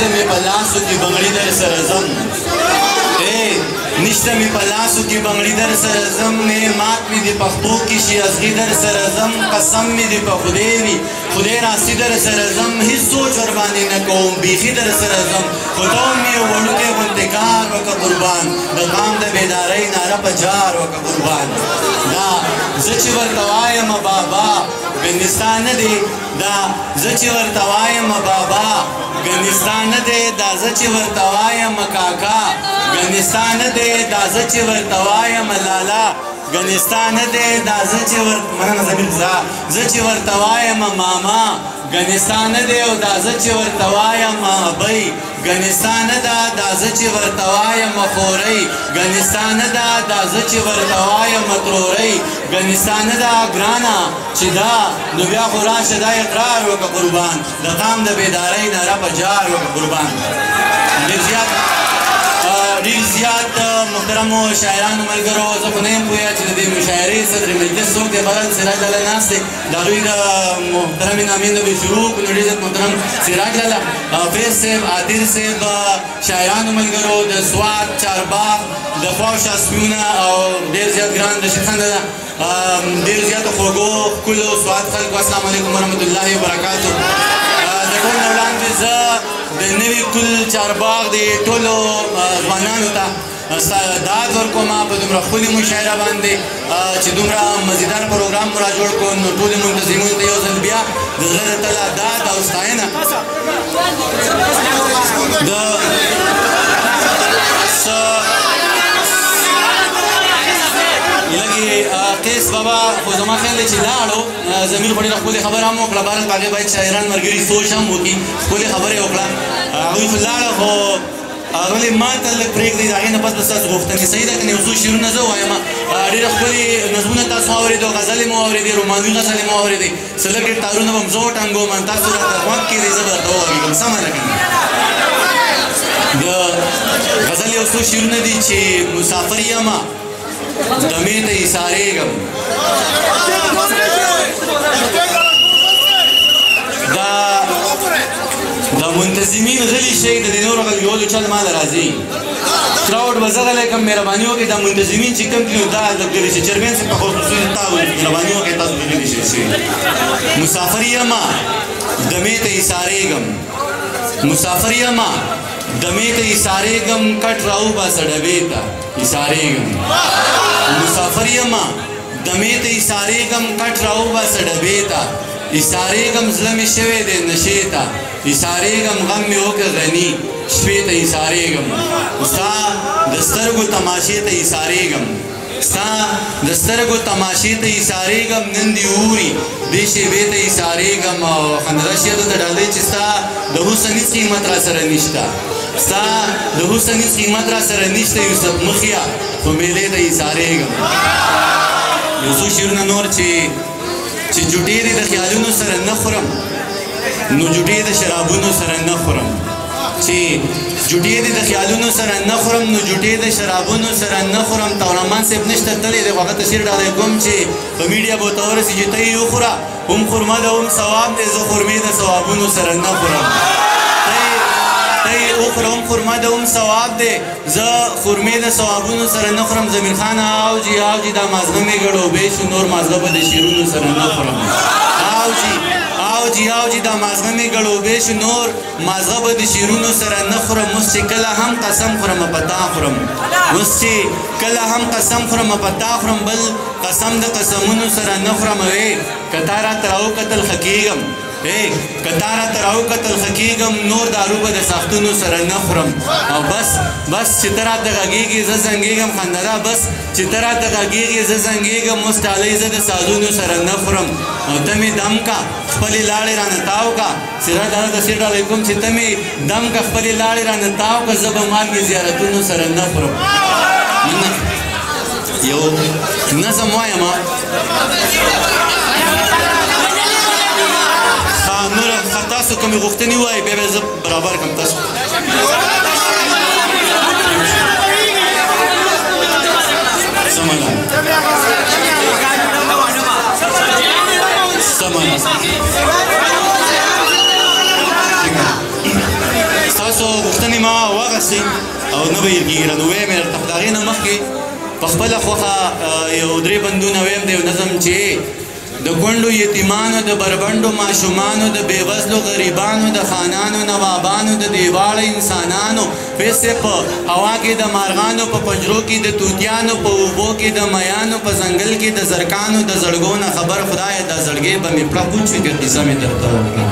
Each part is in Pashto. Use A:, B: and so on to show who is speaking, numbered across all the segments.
A: نشته مې په لاسو کې بنګړي در سره ځم، نشته مې په لاسو کې بنګړي در سره ځم، نه مات مې دې په خپو کې شي ازغي در سره ځم، قسم مې دې په خدای وي خدای راسي در سره ځم، هېڅ سوچ ورباندې نه کوم بیخي در سره ځم، خو ته هم یو وړوکی غوندې کار وکړه قربان، د قام د بیدارۍ ناره په جار وکړه قربان. دا زه چې ورته وایم بابا ګنې نه دی، دا زه چې ورته وایم بابا ګنې ستا نه دی، دا زه چې ورته وایم کاکا ګنې ستا نه دی، دا زه چې ورته وایم لالا ګنې ستا نه دی، دا زه چې ورته مننه ضمیر زه چې ورته وایم ماما ګنې ستا نه دی، او دا زه چې ورته وایم ابۍ ګنې ستا نه ده، دا زه چې ورته وایم خورۍ ګنې ستا نه ده، دا زه چې ورته وایم ترورۍ ګنې ستا نه ده ګرانه چې دا نو بیا خو راشه دا اقرار وکړه قربان، د قام د بیدارۍ ناره په جار وکړه قربان. ډېر زیات محترمو شاعرانو ملګرو، زه خو نه یم پوهه چې د دې مشاعرې صدر مجلس څوک دی، بهرحال سراج لالا ناست دی، د هغوی د محترمې نامې نه به شروع کړو. نو ډېر زیات محترم سراج لالا، فیض صاحب، عادل صاحب، شاعرانو ملګرو د سوات، چارباغ، د خواوشا سیمونه او ډېر زیات ګران د شیخ خان دادا، ډېر زیاتو خوږو ښکلو سوات خلکو، السلام علیکم ورحمت الله وبرکاتو. د ټولو نه وړاندې زه د نوي کل چارباغ د ټولو ځوانانو ته داد ورکوم په دومره ښکلې مشاعره باندې چې دومره مزیدار پروګرام مو را جوړ کړو. نو ټولو منتظمینو ته یو ځل بیا د زړه له تله داد او ستاینه. د لږې قیس بابا خو زما خیال دی چې لاړو، ضمیر خو ډېره ښکلې خبره هم وکړه، بهرحال په هغې باید شاعران ملګري سوچ هم وکړي، ښکلې خبره یې وکړه. هغوی خو لاړه، خو ولې ما ته لږ پرېږدئ، د هغې نه پس به ستاسو غوښتنې صحیح ده که نه؟ یو څو شعرونه زه ووایم. ډېره ښکلې نظمونه تاسو واورېدو، غزلې مو واورېدې، رومانوي غزلې مو واورېدې، څه لږ ډېر تارونه به هم زه وټنګوم، تاسو راته غوږ کېدئ، زه به درته وغږېږم، سمه ده که نه؟ د غزل یو څو شعرونه دي چې مسافر یم دمې ته ایسارېږم، دا د منتظمین غلي شئ، د دې نورو غلیولو چل ماله راځي، کراوډ به زه غلی کړم، مهرباني وکړئ. دا منتظمین چې کوم دي نو دا لږ غلي شي، چیرمین صاحب په خصوصي تا مهرباني وکړئ تاسو غلي شئ. مسافر یم دمې ته ایسارېږم، مسافر یم دمې ته ایسارېږم، کټ راوباسه ډبې ته ایسارېږم، مسافر یم دمې ته ایسارېږم، کټ راوباسه ډبې ته ایسارېږم، زړه مې شوی دی نشې ته ایسارېږم، غم مې وکړه غني شپې ته ایسارېږم، ستا د سترګو تماشې ته ایسارېږم، ستا د سترګو تماشې ته ایسارېږم، نن دې اوري دې شېبې ته ایسارېږم. او خندره شعر دلته ډالۍ چې ستا د حسن هېڅ قیمت را سره نشته، ستا د حسن هېڅ قیمت را سره نشته یوسف مخیه خو میلې ته ایسارېږم. یو څو شعرونه نور چې جوټې دې د خیالونو سره نه خورم، نو جوټې د شرابونو سره نه خورم، چې جوټې دې د خیالونو سره نه خورم، نو جوټې د شرابونو سره نه خورم. تورمان صاحب نشته تللی دی، خو هغه ته شعر ډالۍ کوم چې په میډیا به ورته ورسي چې ته یې وخوره، هم خورما ده هم ثواب دی، زه خورمې د ثوابونو سره نه خورم. ته یې وخوره هم خورما ده هم ثواب دی، زه خورمې د ثوابونو سره نه خورم. ضمیر خان آو جي آو جي دا مازغه مې ګړوبې شو، نور مازغه به د شعرونو سره نه خورم. آو جي آو جي آو جي دا مازغه مې ګړوبې شو، نور مازغه به د شعرونو سره نه خورم. اوس چې کله هم قسم خورم په تا خورم، اوس چې کله هم قسم خورم په تا خورم، بل قسم د قسمونو سره نه خورم. وې که تا راته راوکتل ښه کېږم، که تا راته راوکتل ښه کېږم، نور دارو به د ساختونو سره نه خورم. او بس بس چې ته راته غږېږې زه زنګېږم، خنده بس چې ته راته غږېږې زه زنګېږم، اوس ډالۍ زه د سازونو سره نه خورم. او ته مې دم کا خپلې لاړې رانه تاو کا، سراج لالا ته شعر ډالۍ کوم چې ته مې دم کا خپلې لاړې رانه تاو کا، زه به مالګې زیارتونو سره نه خورم. یو نظم وایم، نور تاسو کومې غوښتنې ووایئ بیا به زه برابر کړم تاسو. سمه ده سمه ده. ناست او نه به هېر کېږي راته ووایم یې درته. خو د هغې نه مخکې په خپله خوښه یو درې بندونه وایم د یو نظم چې د کونډو یتیمانو، د بربنډو ماشومانو، د بېوزلو غریبانو، د خانانو نوابانو، د دیواړه انسانانو، پیسې په هوا کې د مارغانو، په پنجرو کې د توتیانو، په اوبو کې د میانو، په ځنګل کې د زرکانو، د زړګو نه خبر خدایه دا زړګی به مې پړه کوچ وي که قصه مې درته وکړه.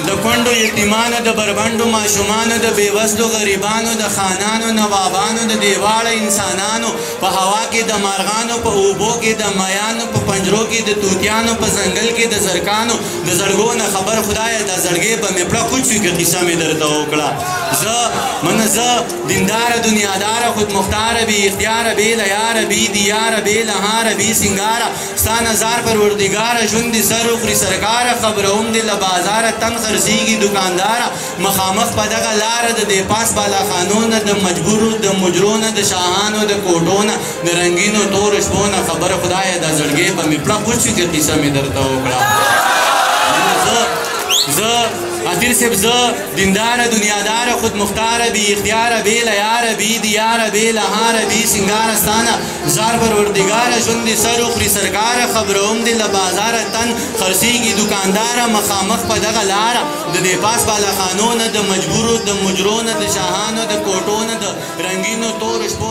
A: د کونډو یتیمانو، د بربنډو ماشومانو، د بېوزلو غریبانو، د خانانو نوابانو، د دیواړه انسانانو، په هوا کې د مارغانو، په اوبو کې د میانو، په پنجرو کې د توتیانو، په ځنګل کې د زرکانو، د زړګو نه خبر خدایه دا زړګی به مې پړه کوچ وي که قصه مې درته وکړه. زه منه زه دینداره دنیاداره خودمختاره بې اختیاره بې له یاره بې دیاره بې له هاره بې سینګاره، ستا نظار پروردګاره ژوند دې سر وخوري سرکاره، خبروم دې له بازاره تن خرڅېږي دکانداره، مخامخ په دغه لاره د دې پاس بالاخانو نه، د مجبورو د مجرو نه، د شاهانو د کوټو نه، د رنګینو تورو شپو نه خبر خدایه دا زړګی به مې پړه کوچ وي که قصه مې درته وکړه. زه اسیر صاحب زه دینداره دنیاداره خودمختاره بې اختیاره بې له یاره بې دیاره بې له هاره بې سینګاره، ستانه زار پروردګاره ژوند دې سر وخوري سرکاره، خبروم دې له بازاره تن خرڅېږي دکانداره، مخامخ په دغه لاره د دې پاس بالاخانو نه، د مجبورو د مجرو نه، د شاهانو د کوټو نه، د رنګینو تورو شپو